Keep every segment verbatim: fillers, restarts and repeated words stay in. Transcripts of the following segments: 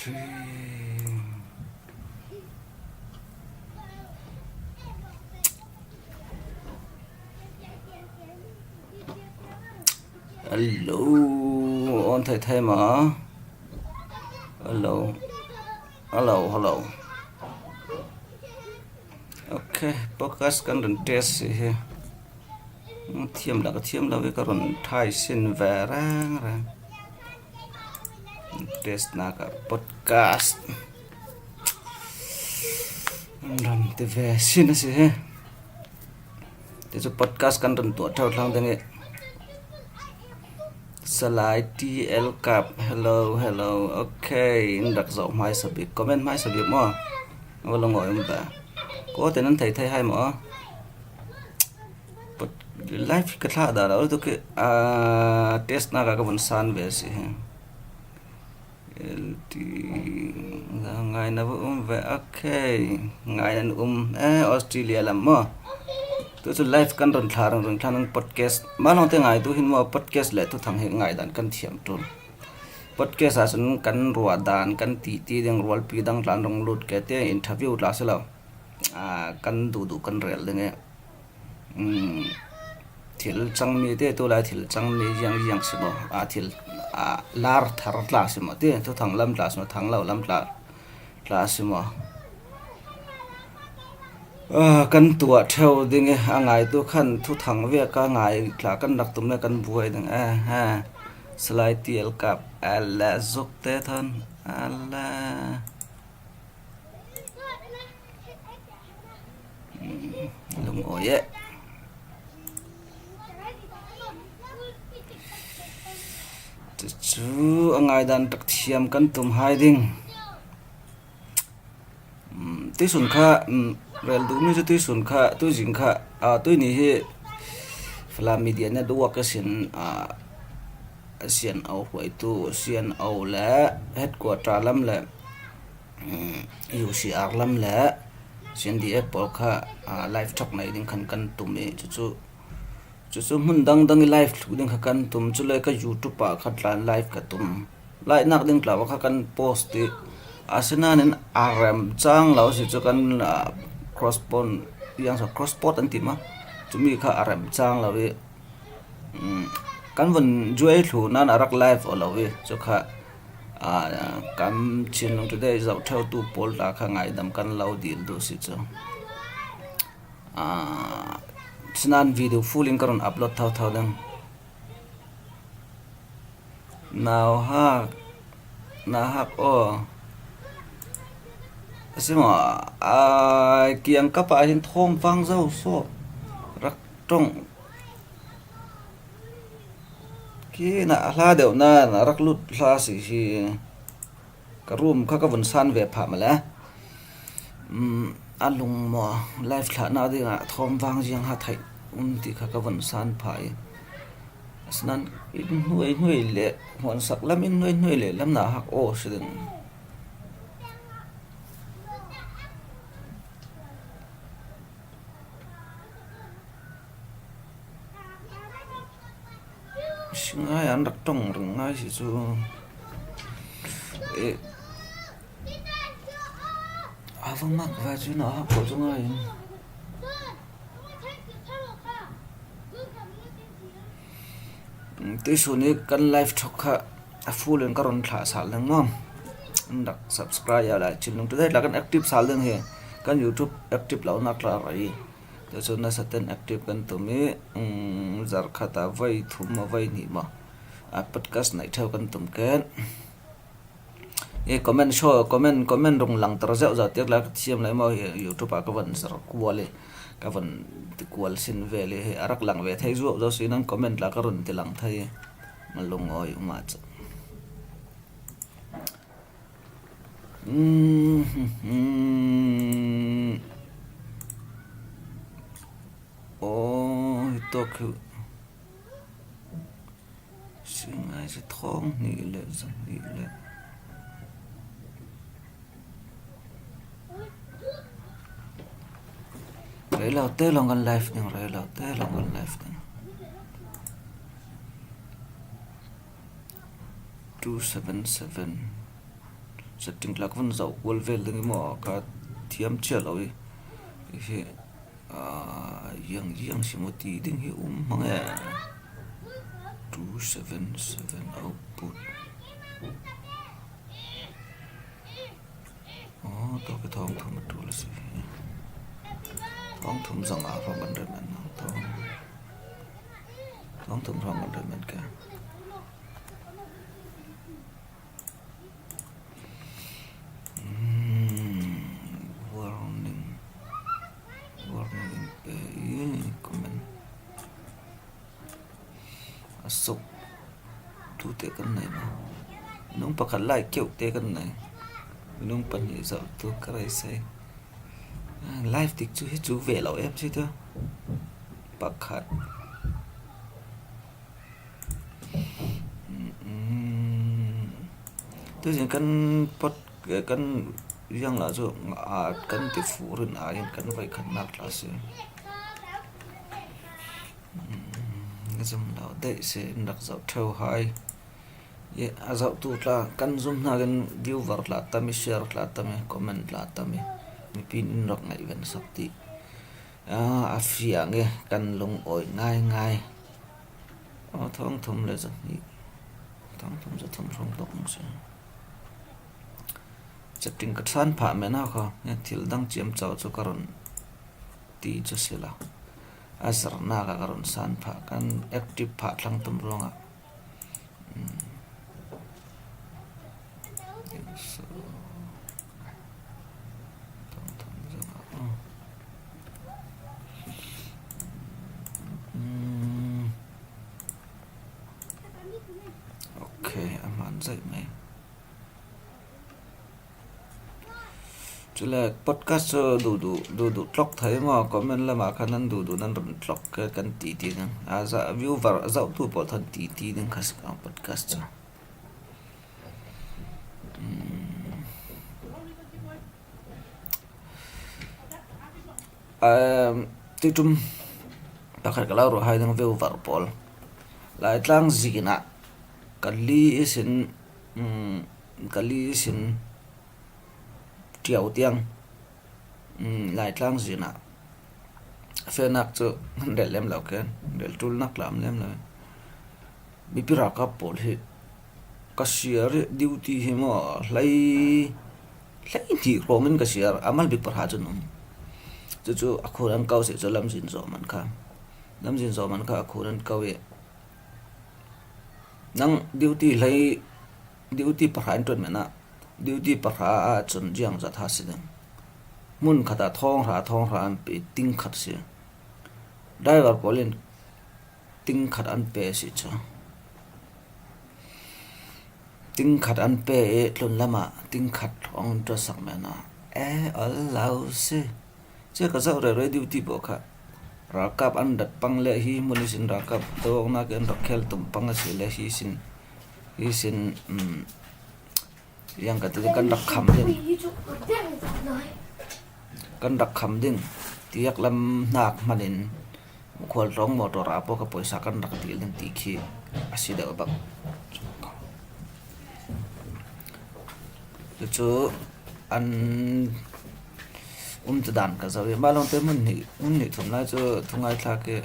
Hello, on thei thei maw? Hello. Hello, hello. Ok, podcast kan run test si hi. Thiam la ka thiam la ve ka run thai sin ve rang rang. Test na ka podcast. Ram te ve sin si hi. Te chu podcast kan run tuah thau thlang ding i. Salai T L Cup. Hello, hello. Ok, in rak zoh hmaisa bik. Comment hmaisa bik maw? Ava lo ngoi um ta. Ko te nan thei thei hai maw? Live ka thla da lo tu ki, ah, test na ka ka vun san ve si hi. L T, ngaina va um ve, ok. Ngaina um, eh, Australia lam maw. Tu chu live kan run thla run run thla nan podcast. Ma long te ngai tu hin maw podcast le thu thang hi ngai dan kan thiam tu. Podcast a sun kan ruah dan, kan ti ti ding rualpi dang tlan rong lut ke te interview tla si lo. Ah, kan duh duh kan rel ding e. Um, thil changmi te, tulai thil changmi ziang ziang si maw, a thil, a lar thar tla si maw te, thuthang lam tla si maw, thang lo lam tla, tla si maw. Ah, kan tuah theu ding e, a ngai tu khan thuthang vek a ngai tla kan rak tum le kan buai ding e, ha. Salai T L Cup, ala zuk te than, ala. Lungawi e. Chu chu a ngaidan tak thiam kan tum hai ding. Um, tuisun kha, um, rel duh mi chu tuisun kha, tuizing kha, a, tuini hi Falam Media Network a sin, a, a sian au huai tu, sian au le headquarter lam le, um, U C R lam le C N D F pawl kha, ah, live thawk nei ding khan kan tum i, chu chu, chu chu hmun dang dang i live thuk ding kha kan tum, chu le ka YouTube ah kha tlan live ka tum. Live nak ding tla kha kan post i. A sinanin a rem chang lo si chu kan, ah, crossbone, yang sa crossbone an ti ma. Chu mi kha a rem chang lo i. Um, kan vun juai thlu nan a rak live aw lo i, chu kha, ah, kan Chinlung Today zoh theu tu pawl tla kha ngaidam kan lo dil duh si chu. Ah, sinan video full in ka run upload thau thau ding. Nau hak, nau hak aw. A si maw, a kiang ka pa hin thawm vang zo so. Rak tong. Kina a hla deuh nan a rak lut hla si hi. Ka room kha ka vun san ve phah mah le. Um, a lung maw, live thlahna dingah thawm vang ziang ha theih um ti kha ka vun san phah i. Asinan in hnuai hnuai le, huansak lam in hnuai hnuai le lam na hak aw si ding. Si ngai an rak tong ring ngai si chu. E, a va mak va chu na ha ko chu ngai. Tuisun i kan live thawk kha a full in ka run thlah sal ding maw. An rak subscribe a lai Chinlung Today tla kan active sal ding hi. Kan YouTube active lo nak tla rai. Tuisun nasa ten active kan tum i, um, zar khat a vai thum a vai nih maw. A podcast nei theu kan tum ken. I comment show, comment, comment rung lang tar zeuh zeuh tiak la ka thiam lai maw hi YouTube a ka van zar kual i, ka van ti kual sin vel i hi a rak lang ve thei zuau zau si nan comment la ka run ti lang thei. Ma lungawi um a chu. Mm, mm, mm. Aw, hi tawk hi. Si ngai si thawng hnih le zang hnih le. Rei lo te long kan live ding, rei lo te long kan live ding. Two seven seven. Setting tla ka van zauh kual vel ding i maw, ka thiam chiah lo i. I hi, ah, iang iang sim aw ti ding hi um hmang e. Two seven seven output. Aw, tawk i thawng thum a tul a si. Thawng thum zang a hrawng kan rem en. Thawng, thawng thum hrawng kan rem en ke. Hmm, warning. Warning in pe i comment. A suk tu te kan nei ma. Minung pakhat lai keuh te kan nei. Minung pahnih zauh tu ka rei sei. Ah, live dik chu hi chu ve lo em si tu. Pakhat. Mm, mm. Tu zin kan pot, eh, kan yang la chu, ah, kan ti fu rin a yan kan vai khat nak la si. Mm, na zum lo dei se nak zau theu hai. Ye, a zauh tu tla, kan zum hna kan viewer tla tam i, share tla tam i, comment tla tam i, mipi in rak ngaih ven sak ti. Ah, a fiang e, kan lung awi ngai ngai. Aw, thawng thum le zahnih. Thawng thum za thum hrawng tawk hmang si. Setting ka san phah men a kha, nge thil dang ciam cau cu ka run ti cu si lo. A zarnak a ka run san phah, kan active phah thlang tum ruangah. Hmm. So, thawng thum zong ah, oh. Hmm. Okay, a hmaan zaih mai. Cule podcast cu duhduh, duhduh tlok thei maw? Comment lamah khan nan duhduh nan run tlok ke kan ti ti ding. A za, viewer, a zauhtu pawl than ti ti ding kha si ko podcast cu. Hmm. Ehm, tuiṭum pakhat ka lo ruah hai ding, viewer pawl. Laitlang zin ah ka li ihsin, mm, ka li ihsin ṭiau tiang, mm, Laitlang zin ah a fehnak cu rel lem lo ke, rel ṭul nak lam lem lo. Mipi ralkap pawl hi ka siar i duty hi maw, hlei, hlei hnih hrawng in ka siar, a mal bik pahra cun um. Cucu a khun an ko seh cu lamzin zawh man kha, lamzin zawh man kha a khun an ko i, nang duty hlei, duty pahra in ṭuan men ah, duty pahra ahcun ziang zat ha si ding. Hmun khat ah thawng hra, thawng hra an pe, ting khat si. Driver pawl in ting khat an pe si cu. Ting khat an pe i tlunlam ah ting khat hrawng in ṭuansak men ah, e, ol lo si. Cun ka zoh rero duty pawl kha. Ralkap an rat pang le hi hmun ihsin ralkap dawknak in rak khel tum pang a si le hi sin, hi sin, um, yang ka ti kan rak kham ding. Kan rak kham ding. Tiak lam hnak hman in Khualtlawng motor ah pawh ka pawisa kan rak dil ding ti khi a si deuh bak. Cucu an um tu dan ka zoh i, mah lawngte hmun hnih, hmun hnih thum lai cu thungai thlak i,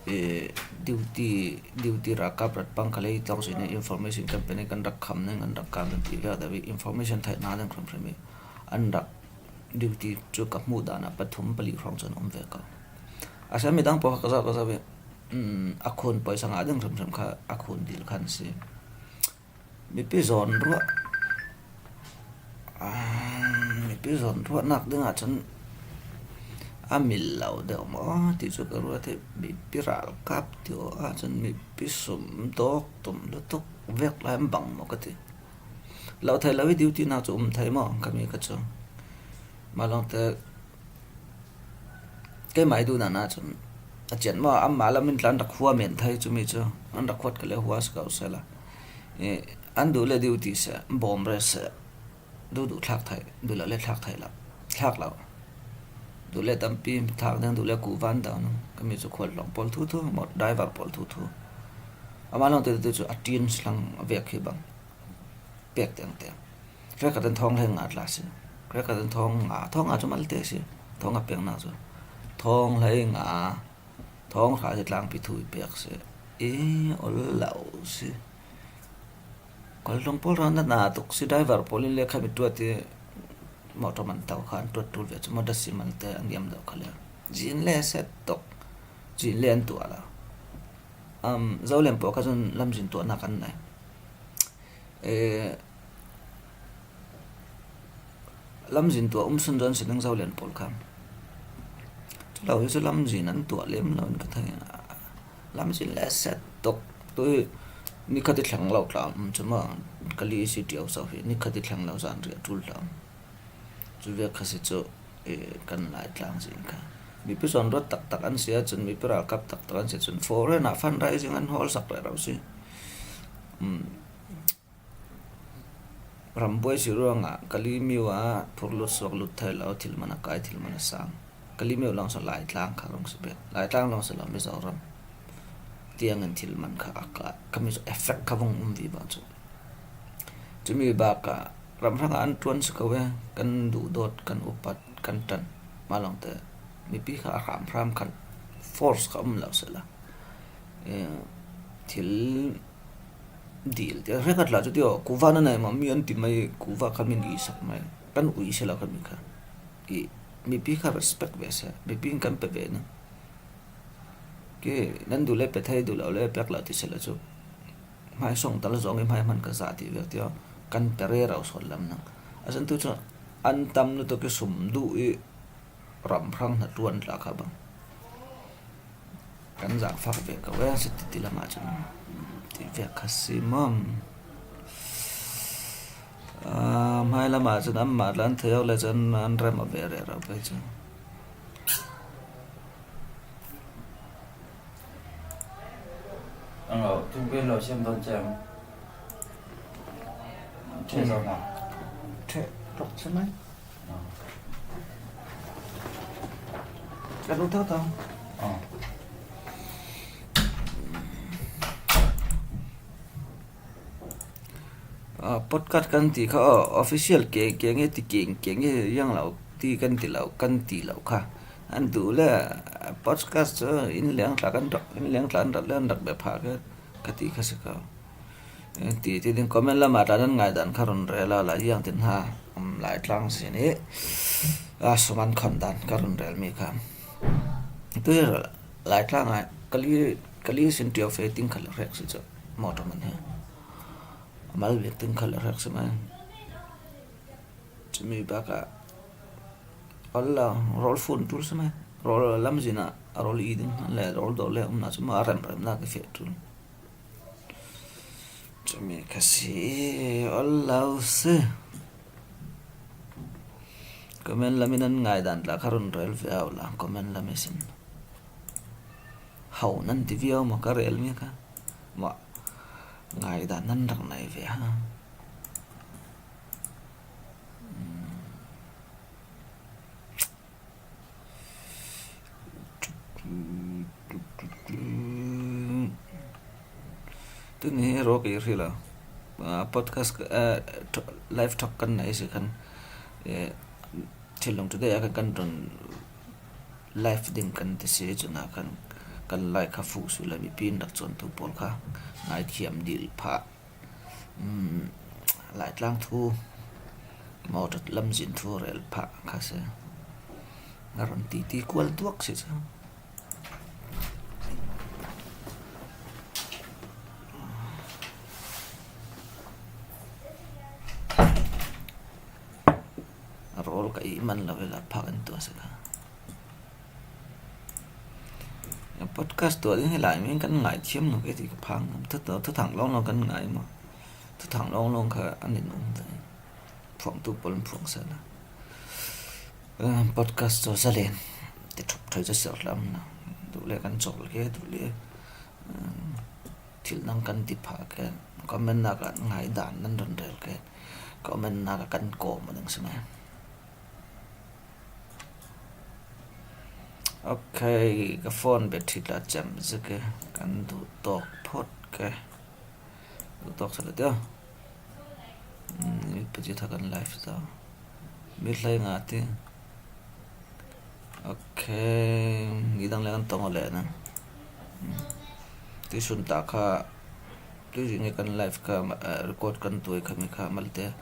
i, duty, duty ralkap rat pang kha lei tlawng sin i information kan pe ning, kan rak kham ning, kan rak kan ti viau deuh i, information theih hna ding hrimhrim i an rak duty cu ka hmuh dan ah pathum pali hrawng cun um ve ko. A si midang pawl kha ka zoh, ka zoh i, um, a khun pawisa ngah ding hrimhrim kha a khun dil khan si. Mipi zawn ruah, ah, mipi zawn ruahnak ding ahcun a mil lo deuh maw ti cu ka ruat i, mipi ralkap ti ahcun mipi sum dawk tum lutuk vek lai an bang maw ka ti. Lo thei lo i duty nak cu um thei maw, ka mi ka cu. Mah lawngte keimah i duhnak ahcun a cian maw, amah lam in tla an rak hua men thei cu mi cu, an rak huat ka le hua si ko seh la. I, an duh le duty seh, bawm re seh, duh duh thlak thei, duh lo le thlak thei lo, thlak lo. Duh le tampi thlak ding, duh le kuvan dau ning, ka mi cu khualtlawng pawl thu thu, maw, driver pawl thu thu. Amah lawngte tu cu a ṭin si hlang a vek hi bang. Pek tiang tiang. Record an thawng hlei nga tla si. Record an thawng nga, thawng nga chu malte si. Thawng nga peng na chu. Thawng hlei nga, thawng hra si tlangpi thu i pek si. I ol lau si. Kol tlawng pawl rang na na tuk si, driver pawl in le kha mi tuat i motor man tau khan tuat tul ve chu, motor si man te an niam deuh kha le. Zin le set tok. Zin le an tuah la. Um, Zolian pawl kha chun lamzin tuahna kan nei. Eh, lamzin tuah um sun zon si ding Zolian pawl kha. Chu lo hi chu lamzin an tuah lem lo in ka thei. Lamzin le set tok. Tu hi ni khat i thleng lo tla um chu ma, ka li si tiau sau hi ni khat i thleng lo zan ri a tul tla um. Chu vek kha si chu, eh, kan Laitlang zin kha. Mipi sawn ruat tak tak an si a chun, mipi ralkap tak tak an si a chun, foreign ah fundraising an hawl sak reh rau si. Um, rambuai si ruangah Kalaymyo ah phurlut suak lut thei lo, thil man a kai, thil man a sang. Kalaymyo lawng sa Laitlang kha rung si pek. Laitlang lawng sa lo Mizoram. Tiang in thil man kha a ka, ka mi effect kha vung um vi ba chu. Chumi bakah ram hrangah an ṭuan si ko e, kan duhdawt, kan upat, kan ṭan. Mah lawngte mipi kha a hram hram khan force kha um lo sela. Eh, thil dil te hre khat la chu tio, kuva na nei ma mi an ti mai, kuva kha min i sak mai. Kan ui sela kha mi kha. I mipi kha respect ve se, mipi kan pe ve na. Ke nan duh le pe thei, duh lo le pek lo ti sela chu. Hmai sawng tal zawng i hmai hman ka zah tih vek tio, kan pe rero sawn lam nang. A san tu chu an tam lutuk i sum duh i ram hrang hna ṭuan tla kha bang. Kan zah fak ve ko e, si titi lamah chun ti vek kha si mawm. Ah, hmai lamah chun anmah tla an thei awk le chun an rem a ve rero pei chu. Ang lo, tu pen lo siam don chang. Che zo na. Che tok che mai. Ka lu thau thau. Ah, podcast kan ti kha, aw, official keng keng e ti keng keng e yang lo ti kan ti lo, kan ti lo kha. An duh le, podcast chu in leng tla kan rak, in leng tla an rak le an rak be pha ka, ka ti kha si ko. Eh, ti ti ding comment lamah tla nan ngaidan kha run rel a la yang tin ha, um, Laitlang si ni. A, suman khon dan ka run rel mi kha. Tu Laitlang a, kali, kali sin tio fe ting kha le rek si chu. Motor man he. Mal bik ting kha le rek si mai. Chumi bakah, ol la, rol fun tul si mai. Rol lamzin a, rol i ding, le rol do le, um na chu ma rem rem na ka fe tul. Chumi kha si, ol lau si. Comment lam in an ngaidan tla kha run rel ve au la, comment lam i sin. Hau nan ti viau maw ka rel mi kha. Maw, ngaidan nan rak nei ve ha. Tuni hi rawk i hril a, ah, podcast, eh, th-, live thawk kan nei si khan, eh, thil lawng today a kan, kan rawn live ding kan ti si, chuna kan, kan like kha fuh suh la, mipi in rak chuan tu pawl kha ngaithiam dil phah. Um, Laitlang thu, motor lamzin thu rel phah kha se. A rawn ti ti kual duak si chu. A rawl ka i man lo ila phak an tua se kha. Podcast tuah ding hi lai min kan ngaithiam lo kei ti ka phang. Thu, thu, thuthang lawng lawng kan ngai maw? Thuthang lawng lawng kha an in um ta. Phuangtu pawl an phuang sa la. Eh, podcast chu zalen. Ti thup thoi chu ser lam na. Duh le kan chawl ke, duh le, eh, thil nang kan ti pha ke. Comment na ka ngaidan nan rawn rel ke. Comment na ka kan kawm a ding si mai. Ok, ka phone battery tla chem zek e, kan duh tawk phawt ke. Duh tawk sa le tio. Hmm, Ka ci tha kan live ta. Mi hlei nga ti. Ok. Ni dang le kan tong le na. Ti sun ta kha. Ti nge kan live kha, eh, record kan tuai kha mi kha malte.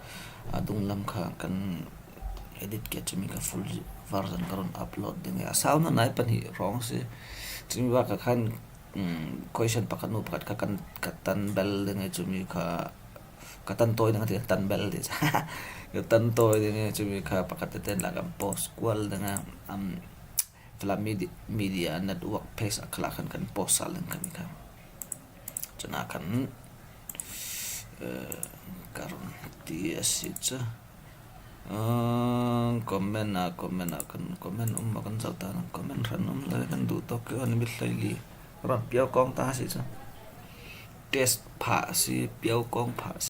A dung lam kha kan edit ke cumi kha full version ka run upload ding. A sound na nai pan hi rong si. Cumi ba ka khan, mm, question pakhat nu pakhat kha kan ka tan bel ding cumi kha ka tan toi ding ti tan bel ti. Ka tan toi ding cumi kha pakhat te ten la kan post kual ding am Falam Media, Media Network page a khala khan kan post sal ding kami kha. Cuna kan, eh, ka run ti a si cu. Ah, comment ah, comment ah, kan comment um ma kan zau ta, comment hran um lai kan duh tawk kio ni mit hlei li. Ron piau kong ta si cu. Test pha si, piau kong pha si.